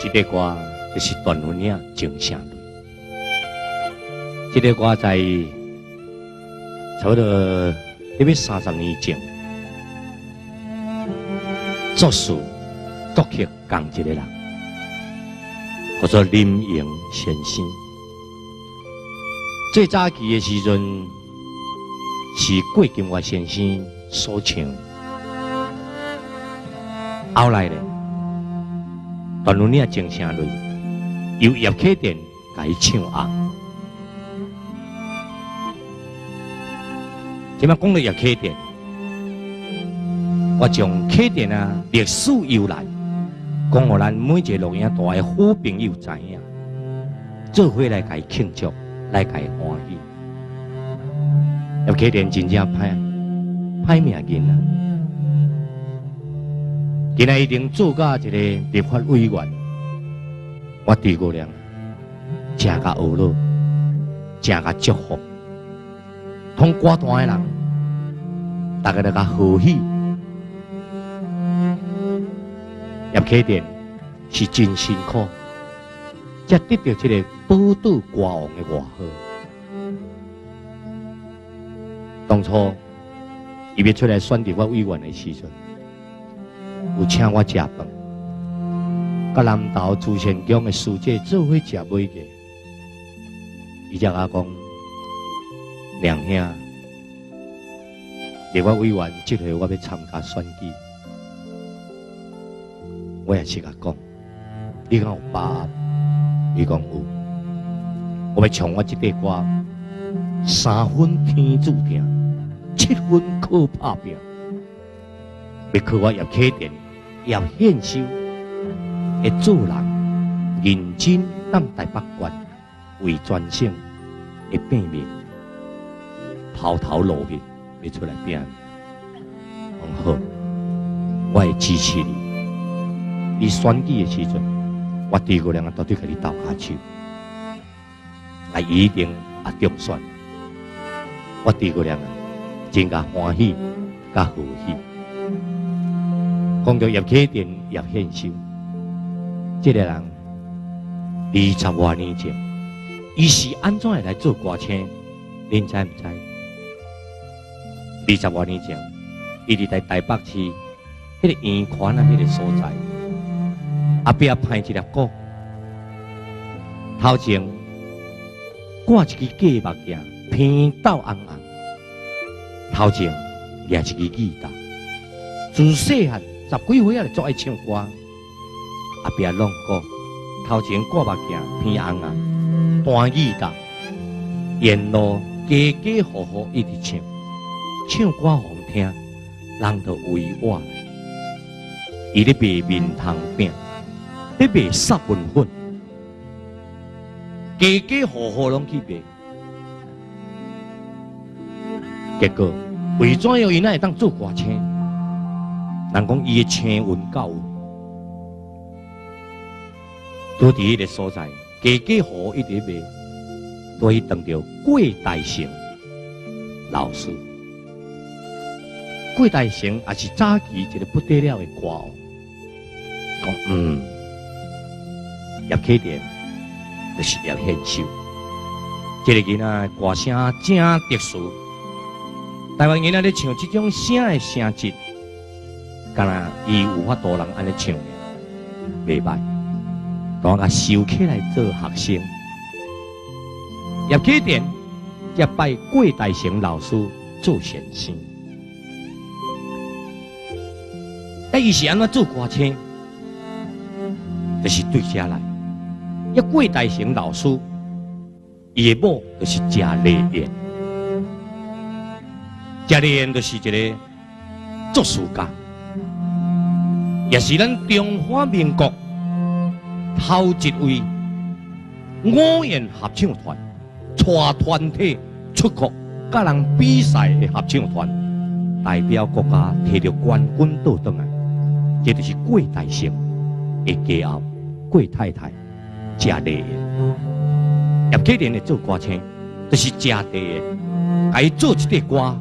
這个歌就是斷雲嶺情聲淚。這个歌在差不多欲30年前，作詞作曲仝一個人，叫做林榮先生。最早期的時陣是郭金華先生所唱，後來咧，斷雲嶺情聲淚由葉啟田共伊唱紅。這擺講到葉啟田，我將啟田啊歷史由來講予咱每一个錄影帶的好朋友知影，做伙來共伊慶祝，來共伊歡喜。葉啟田真正歹歹命囡仔，今仔已經做甲一个立法委員，我豬哥亮誠共呵咾，誠共祝福，通歌壇的人，大家都共賀喜。葉啟田是真辛苦，才得著這个寶島歌王的外號。當初伊欲出來選立法委員的時陣，有請我食飯，佮南投慈善宮的師姐做伙食尾個。伊才共我講，梁兄，立法委員這回我欲參加選舉，我也是共講，你敢有把握？伊講有，我欲唱我這塊歌，三分天注定，七分靠拍拚，欲靠我葉啟田、葉憲修的做人認真踮台北縣為全省的拼命，拋頭露面欲出來拼。講好，我會支持你。你選舉的時陣，我豬哥亮絕對共你鬥跤手，啊，伊一定也中選。我豬哥亮真共歡喜，佮賀喜。講著葉啟田、葉憲修，這个人20外年前，伊是按怎會來做歌星？恁知毋知？20外年前，伊佇台北市彼个圓環啊，彼个所在，後壁歹一粒鼓，頭前掛一支假目鏡，鼻斗紅紅，頭前舉一支吉他，自細漢十幾歲仔就足愛唱歌，後壁攏鼓，頭前掛目鏡，鼻紅紅，彈吉他，沿路家家戶戶一直唱，唱歌予人聽，人就圍倚。伊咧賣麵蟲餅，咧賣濕粉粉，家家戶戶攏去賣。結果為怎樣伊哪會當做歌星？人講伊的聲韻夠，拄佇彼个所在，家家戶戶一直賣，都去碰著郭大成老師。郭大成也是早期一个不得了的歌王，講葉啟田就是葉憲修，這个囡仔歌聲真特殊。台灣囡仔咧唱這種聲的聲質，敢若伊有法度人按呢唱的，袂䆀。當我共收起來做學生。葉啟田才拜郭大成老師做先生。啊，伊是按怎做歌星？就是對遮來。遐郭大成老師，伊的某就是謝麗燕。謝麗燕就是一个作詞家，也是咱中華民國頭一位五言合唱團帶團體出國佮人比賽的合唱團，代表國家提著冠軍倒轉來，這就是郭大成的家後郭太太謝麗燕。葉啟田的做歌星，就是謝麗燕，共伊做一塊歌，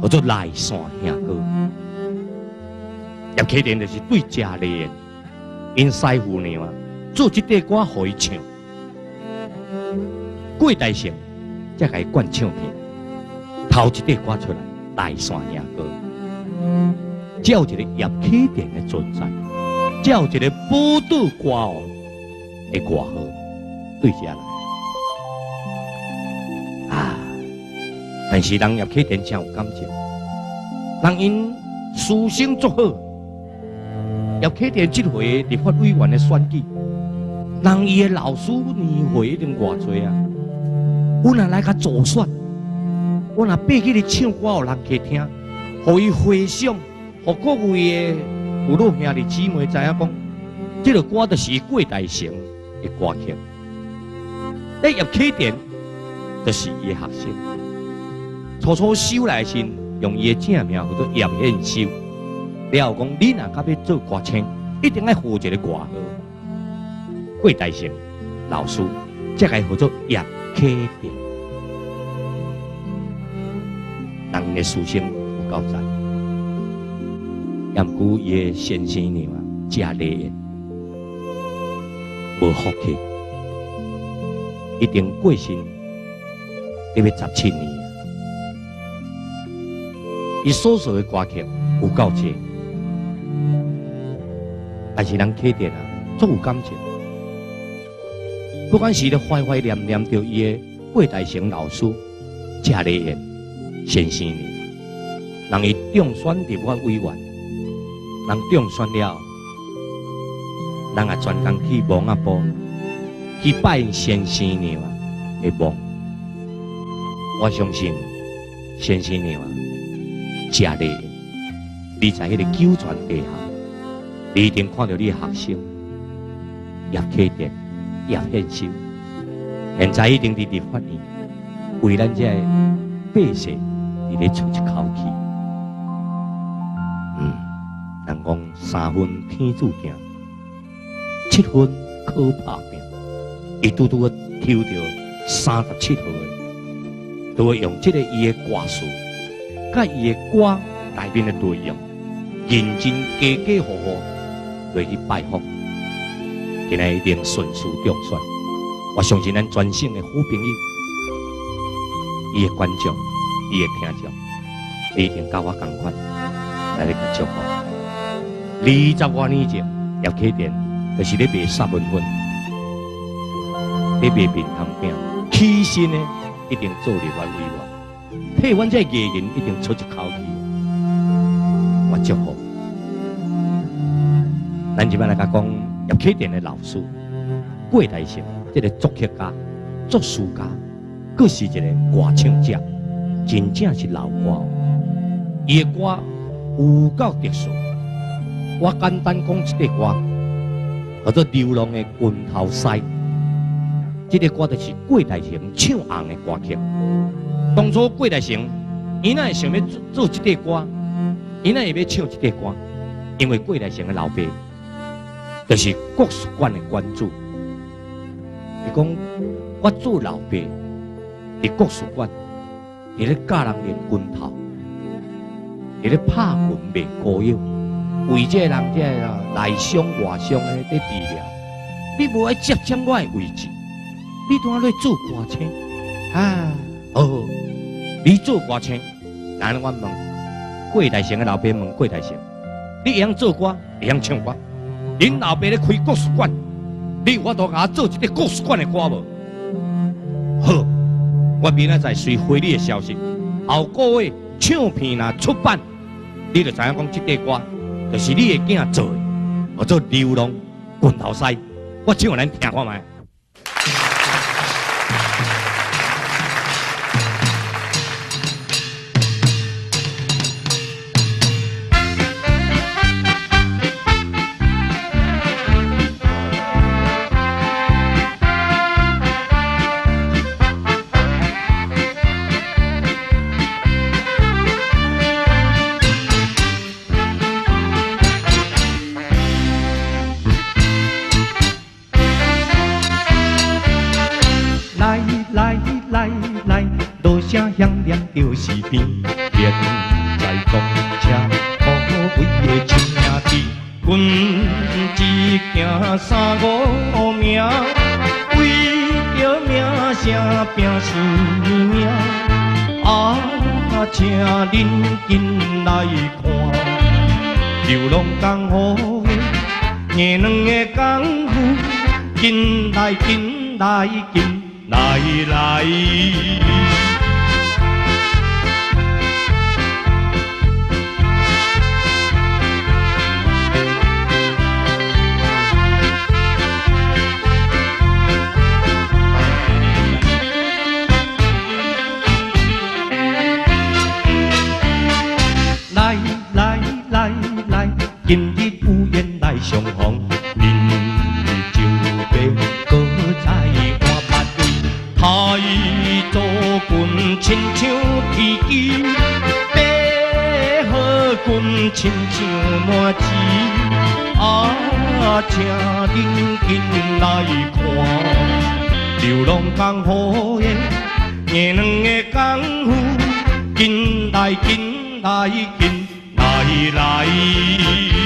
叫做《內山兄哥》。葉啟田就是對謝麗燕 𪜶師傅娘啊，做這塊歌予伊唱，郭大成才共伊灌唱片，頭一塊歌出來，大山兄歌，才有一個葉啟田的存在，才有一個寶島歌王的外號對這來。啊！但是人葉啟田真有感情，人𪜶師生足好。葉啟田這回立法委員的選舉，人伊的老師年歲已經偌濟啊！阮若來共助選，阮若爬起來唱歌，予人客聽，予伊回想，予各位的父老兄弟姊妹知影講，這个歌就是郭大成的歌曲。咧葉啟田就是伊的學生，初初收來時，用伊的正名叫做葉憲修。了後講，你若較欲做歌星，一定愛號一个外號。郭大成老師，才共伊號做葉啟田。人的師生有夠讚，也毋過伊的先生娘啊，誠禮的，無福氣，一定過身，得欲17年。伊所做的歌曲有夠濟，但是人啟田啊，足有感情。不管是咧懷懷念念著伊的郭大成老師、謝麗燕先生呢，人伊中選立法委員，人中選了，人也專工去墓仔埔去拜𪜶先生娘的墓。我相信先生娘謝麗燕，你在彼个九泉底下，你一定看著你的學生葉啟田、葉憲修，現在一定佇立法院為咱這个百姓佇咧出一口氣。人講三分天注定，七分靠拍拚。伊拄拄仔抽著37號的，就會用這个伊的歌詞，佮伊的歌內面的內容，認真家家戶戶落去拜訪，今仔一定順勢中選。我相信咱全省的好朋友，伊的觀眾，伊的聽眾，你一定佮我仝款來咧共祝福。20多年前，葉啟田就是咧賣沙文粉，咧賣面頭餅，起身呢一定做立法委員，替阮這个藝人一定出一口氣。我祝福。咱這擺來共講葉啟田的老師郭大成，這个作曲家、作詞家，閣是一个歌唱者，真正是老歌。伊的歌有夠特殊。我簡單講一个歌，叫做《流浪的拳頭師》。這个歌就是郭大成唱紅的歌曲。當初郭大成，伊哪會想欲做這个歌？伊哪會欲唱這个歌？因為郭大成的老爸就是國術館的館主。伊講我做老爸佇國術館，佇咧教人練拳頭，佇咧拍拳賣膏藥，為這个人這个內傷外傷的佇治療。你無愛接掌我的位置，你拄仔咧做歌星啊？好，好，你做歌星，來我問郭大成的老爸問郭大成，你會曉做歌，會曉唱歌？恁老爸咧開國術館，你有法度共我做一个國術館的歌無？好，我明仔載隨回你的消息，後個月唱片若出版，你就知影講這塊歌就是你的囝做的，叫做流浪拳頭師。我唱予咱聽看覓。來來來來，落聲響亮就是邊，現在公車可貴的請弟，拳一行三五名，為著名聲拼性命。啊，請恁緊來看，流浪江湖的硬軟的功夫，緊來緊來緊來來。來來來來，今日有緣來相逢，明日就別閣再換別位。太祖君親像鐵騎，白鶴君親像麻糍。啊，請恁緊來看，流浪江湖的硬軟的功夫，緊來緊來緊來來。